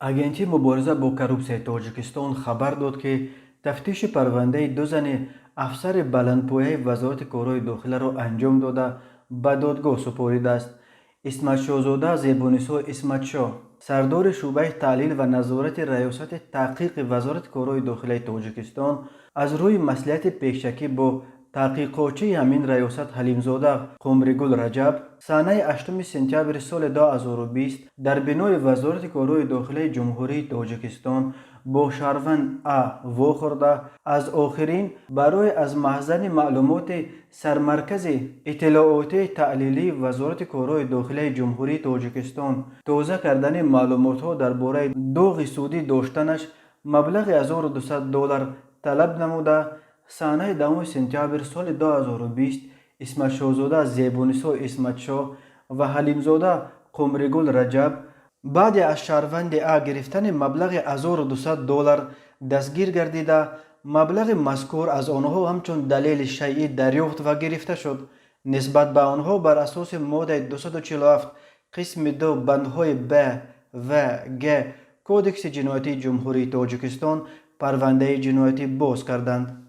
Агентии мубориза бо коррупсияи Тоҷикистон хабар дод, ки тафтиши парвандаи ду зани афсари баландпояи Вазорати корҳои дохиларо анҷом дода, ба додгоҳ супоридааст. Исматшоҳзода Зебунисо Исматшоҳ, сардори шӯъбаи таҳлил ва назорати Раёсати таҳқиқи Вазорати корҳои дохилаи Тоҷикистон, аз рӯи маслиҳати пешакӣ бо таҳқиқотчии ҳамин раёсат Ҳалимзода Қумригул Раҷаб санаи 8 сентябри соли 2020 дар бинои Вазорати корҳои дохилаи Ҷумҳурии Тоҷикистон бо шаҳрванд А вохӯрда, аз охирин барои аз маҳзани маълумоти Сармаркази иттилоотии таҳлилии Вазорати корҳои дохилаи Ҷумҳурии Тоҷикистон тоза кардани маълумотҳо дар бораи доғи судӣ доштанаш маблағи 1200 доллар талаб намуда, санаи 10 сентябр соли 2020 Исматшоҳзода Зебунисо Исматшоҳ ва Ҳалимзода Қумригул Раҷаб баъде аз шаҳрванди А гирифтани маблағи 1200 доллар дастгир гардида, маблағи мазкур аз онҳо ҳамчун далели шайъӣ дарёфт ва гирифта шуд. Нисбат ба онҳо бар асоси моддаи 247 қисми 2 бандҳои б, в, г Кодекси ҷиноятии Ҷумҳурии Тоҷикистон парвандаи ҷиноятӣ боз карданд.